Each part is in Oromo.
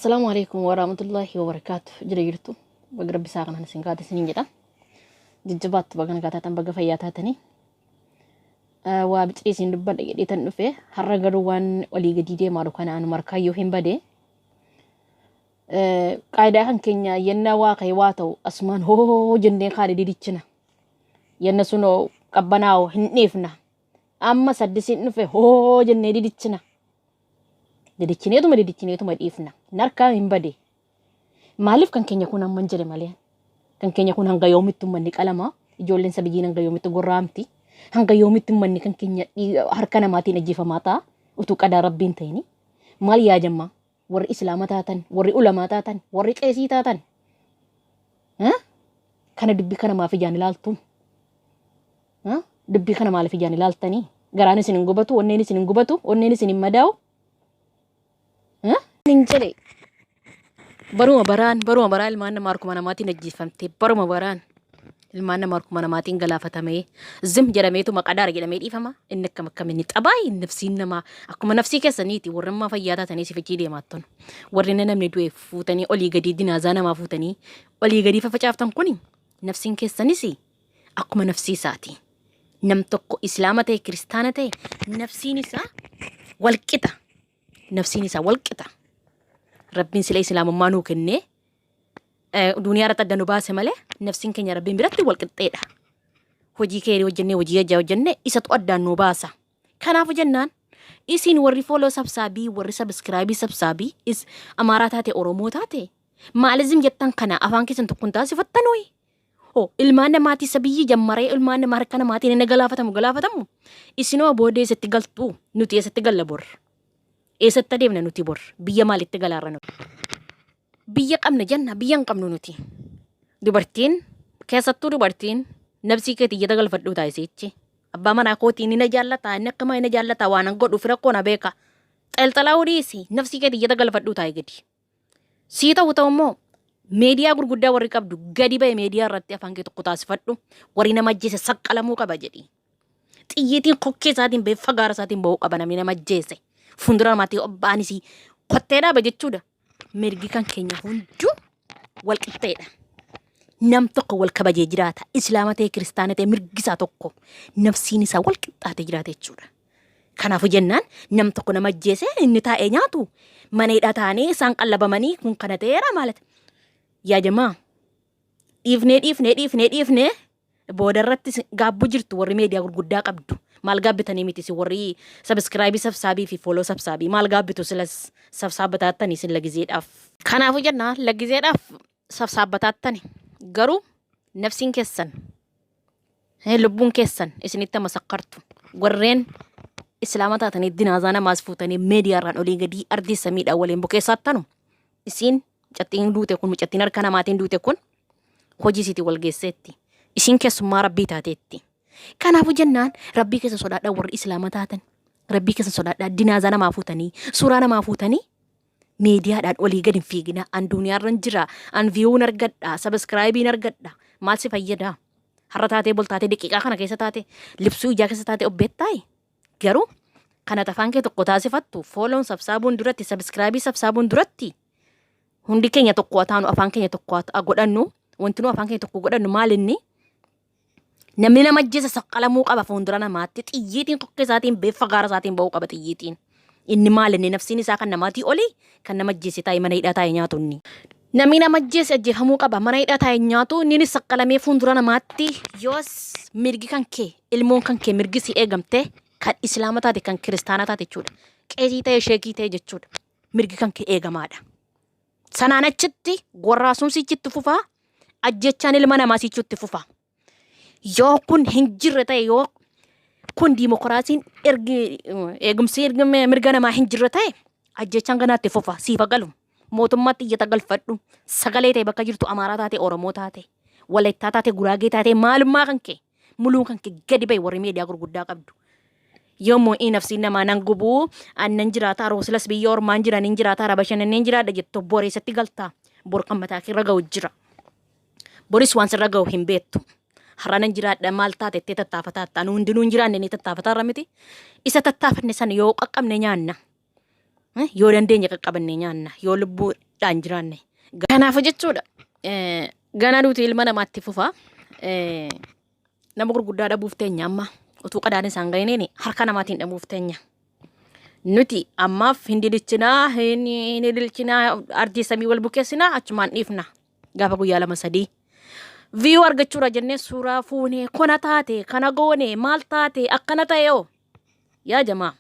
Assalaamu alaikum warahmatullahi wabarakaatu. Jira jirtu. Baga rabbi isaa kanaan isin kaate isiniin jedha. Jajjabaattu baga nagaa taatan, baga fayyaa taatanii. Waa biciree isin dubbadha jedhee tan dhufe. Har'a garuu waan olii gadii deemaa jiru kana anu markaayyoo hin bade. Qaayidaa kan keenya yennaa waa ka'e waa ta'u asumaan hoo jennee kaane didichina. Yenna sunoo qabbanaa'u hin dhiifna. Amma saddisiin dhufe hoo jennee didichina. Didichineetuma didichineetuma dhiifna. Narkaa hin bade. Maaliif kan keenya kun amma hin jedhe malee? Kan keenya kun hanga yoomitti uummanni qalama? Ijoolleen sabiyyiin hanga yoomitti gorra'amti? Hanga yoomitti uummanni kan keenya harka namaatiin ajjeefamaa ta'a? Utuu qadaa rabbiin ta'ini. Maal yaa jammaa? Warri islaama taatan, warri ulamaa taatan, warri qeesii taatan. Kana dubbii kana maaf ijaan ilaaltu? Dubbii kana maaliif ijaan ilaaltanii? Garaan isin hin gubatu, onneen isin hin gubatu, onneen isin hin madaa'u. Hin jedhe. Baruma baraan, baruma baraan ilmaan namaa harkuma namaatiin ajjeefamte, baruma baraan ilmaan namaa harkuma namaatiin galaafatamee zim jedhameetuma qadaara jedhamee dhiifama. Inni akkam akkam inni xabaayi nafsiin namaa akkuma nafsii keessaniiti. Warri ammaa fayyaa taatanii si fichii deemaattan. Warri namni du'e fuutanii olii gadii dinaazaa namaa fuutanii olii gadii fafacaaftan kuni nafsiin keessanis akkuma nafsii isaati. Nam tokko islaama ta'e kiristaana ta'e nafsiin isaa walqixa. Nafsiin isaa walqixa. Rabbiin sila islaamummaa nuu kennee duniyaa irratti adda nu baase malee nafsiin keenya rabbiin biratti walqixxeedha. Hojii keerii hojjennee, hojii ajjaa hojjennee isatu addaan nu baasa. Kanaafuu jennaan isin warri follow sabsaabii, warri subscribe sabsaabii is Amaaraa taate Oromoo taate maalizim jettan kana afaan keessan tokkoon taasifattanuu? Hoo ilmaan namaatii sabiyyii jammaree ilmaan namaa harka namaatiin inni galaafatamu galaafatamu, isinoo booda eessatti galtu? Nuti eessatti galla bor? Eessatti adeemna nuti bor? Biyya maalitti galaarra nuti? Biyya qabna jenna, biyya hin qabnu nuti. Dubartiin, keessattuu dubartiin, nafsii keetii iyyata galfadhuu taasiseechi. Abbaa manaa kootii inni na jaallata, inni akkamaa inni jaallata, waan an godhu fira koo na beeka. Xelxalaa dhiisi, nafsii keetii iyyata galfadhuu taa'e gadi. Sii ta'u ta'u immoo meediyaa gurguddaa warri qabdu gadi ba'e meediyaa irratti afaan kee tokko taasifadhu, warri nama ajjeese saqqalamuu qaba jedhi. Xiyyiitiin kokkee isaatiin ba'e, fagaara isaatiin ba'uu qaba namni nama ajjeese. Fuuldura namaatti obbaanis kottee dhaaba jechuudha. Mirgi kan keenya hunduu wal qixxeedha. Nam tokko wal kabajee jiraata. Islaama ta'e kiristaana ta'e mirgi isaa tokko. Nafsiin isaa wal qixxaatee jiraata jechuudha. Kanaafuu jennaan nam tokko nama ajjeese inni taa'ee nyaatu mana hidhaa taa'anii isaan qallabamanii kun kana ta'eera maalat. Yaa jamaa, dhiifnee dhiifnee dhiifnee dhiifnee booda irratti gaabbu jirtu. Warri meediyaa gurguddaa qabdu maal gaabbitanii miti? Isin warri subscribe sabsaabii fi follow sabsaabii maal gaabbitu? Silas sabsaabataattanii isin lagizeedhaaf. Kanaafuu jennaan lagizeedhaaf sabsaabataattani, garuu nafsiin keessan, lubbuun keessan isinitti masakkartu. Warreen islaama taatanii dinaazaa namaas fuutanii meediyaarraan olii gadii ardii samiidhaan waliin bukeessaattanu, isiin mucattiin duute kun, mucattiin harka namaatiin duute kun hojii isiitiin wal geesseetti. Isiin keessummaa rabbii taateetti. Kanaafuu jennaan rabbii keessa sodaadhaa, warri islaama taatan rabbii keessa sodaadhaa. Dinaazaa namaa fuutanii, suuraa namaa fuutanii miidiyaadhaan olii gadi hin fiiginaa. An duniyaarran jira, an viewn argadha, subscribeiin argadha, maal si fayyada? Har'a taatee bol taatee, daqiiqaa kana keessa taate, libsuu ijaa keessa taate obbeettaayi. Garuu kana afaan kee tokko taasifattu, follown sabsaabuun duratti, subscribe sabsaabuun duratti hundi keenya tokko haa taanu, afaan keenya tokko haa godhannu. Wanti nu afaan keenya tokko godhannu maal inni? Namni nama ajjeese saqqalamuu qaba fuuldura namaatti. Xiyyiitiin kokkee isaatiin beeffa gaara isaatiin ba'uu qaba xiyyiitiin. Inni maal inni? Nafsiin isaa kan namaatii olii? Kan nama ajjeese taa'e mana hidhaa taa'e nyaatu inni. Namni nama ajjeese ajjeefamuu qaba, mana hidhaa taa'e nyaatu, innis saqqalamee fuuldura namaatti. Yoos mirgi kan kee, ilmoon kan kee mirgi si eegamte, kan islaama taate kan kiristaana taate jechuudha. Qeesii ta'e sheekii ta'e jechuudha. Mirgi kan kee eegamaadha. Sanaan achitti gorraasuun sichitti fufaa, ajjechaan ilma namaa sichitti fufa. Yoo kun hin jirre ta'e, yoo kun diimokiraasiin ergi eegumsi erga mirga namaa hin jirre ta'e, ajjechaan ganaatti fufa siifa galu. Mootummaatti iyyata galfadhu. Sagalee ta'e bakka jirtu, Amaaraa taate, Oromoo taate, Walayittaa taate, Guraagee taate, maalummaa kan kee muluun kan kee gadi ba'i, warri miidiyaa gurguddaa qabdu. Yommuu inni nafsiin namaa nan gubuu, annan jiraata, roosilas biyya ormaan jiran hin jiraata, rabashananneen jiraadha jettu, bor eessatti galtaa? Bor kan mataa kee irra ga'u jira. Boris waan sirra ga'u hin beektu. Har'a nan jiraadha maal taate ittee tattaafataa ta'a. Nu hundinuu hin jiraanne ni tattaafataa irra miti. Isa tattaafanne sana yoo qaqqabne nyaanna. Yoo dandeenye qaqqabanne nyaanna. Yoo lubbuu dhaan jiraanne. Kanaaf jechuudha ganaa duuti ilma namaatti fufa. Nama gurguddaa dhabuuf teenya amma utuu qadaan isaan gahiniin harka namaatiin dhabuuf teenya. Nuti ammaaf hin didichinaa hin ililchinaa ardii samii wal bukeessinaa achumaan dhiifna gaafa guyyaa lama sadii. Viyuu argachuudha jennee suuraa fuunee kona taate kana goone maal taate akkana ta'e hoo yaa jamaa.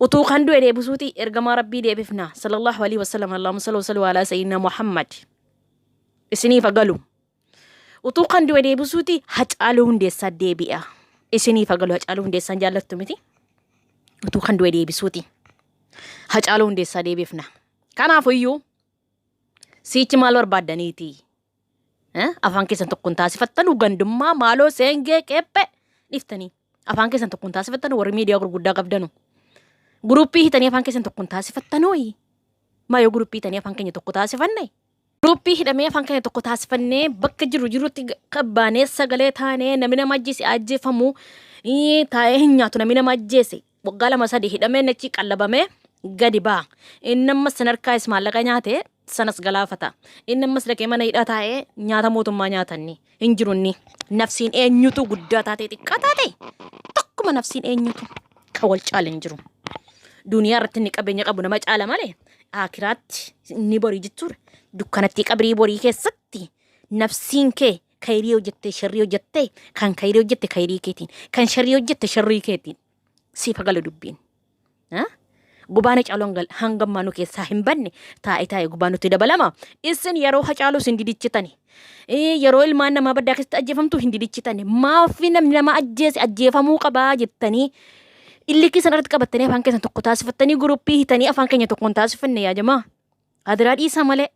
Utuu kan du'e deebisuuti ergamaa Rabbii deebifna. Sallallahu alaihi wasallam. Allahumma salli wa salli ala sayyidina Muhammad. Isiniif agalu. Utuu kan du'e deebisuuti Hacaaluu Hundeessaa deebi'a. Isiniif agalu Hacaaluu Hundeessaan jaallattu miti. Utuu kan du'e deebisuuti. Hacaaluu Hundeessaa deebifna. Kanaafuyyuu siichi maal barbaaddaniiti? Afaan keessan tokkoon taasifattanu gandummaa maaloo seengee qeephe dhiftanii. Afaan keessan tokkoon taasifattanu warri miidiyaa gurguddaa qabdanu. Guruppii hitanii afaan keessan tokkoon taasifattanuu. Maa yoo guruppii hitanii afaan keenya tokko taasifanne? Guruppii hidhamee afaan keenya tokko taasifannee bakka jiru jirutti qabbaanee sagalee taanee namni nama ajjeese ajjeefamu taa'ee hin nyaatu namni nama ajjeese waggaa lama sadi hidhamee nachi qallabamee gadi ba'a. Inni ammas sanarkaayis maallaqa nyaate sanas galaafata. Inni ammas dhaqee mana hidhaa taa'ee nyaata mootummaa nyaatanni hin jiru inni. Nafsiin eenyutu guddaa taatee xiqqaa taate tokkuma nafsiin eenyutu kan wal caale hin jiru. Duniyaa irratti inni qabeenya qabu nama caala malee akiraatti inni borii jechuudha. Dukkanattii qabrii borii keessatti nafsiin kee kayrii hojjettee sharrii hojjettee kan kayrii hojjette kayrii keetiin kan sharrii hojjette sharrii keetiin siif hagalu dubbiin. Gubaan Hacaaluu hanga ammaa nu keessaa hin banne taa'ee taa'ee gubaan nutti dabalama. Isin yeroo Hacaaluu isin didichitani. Yeroo ilmaan namaa baddaa keessatti ajjeefamtu hin didichitani. Maafi namni nama ajjeese ajjeefamuu qabaa jettanii illikii sana irratti qabattanii afaan keessan tokko taasifattanii guruppii hitanii afaan keenya tokko hin taasifanne yaa jamaa. Adiraa dhiisaa malee.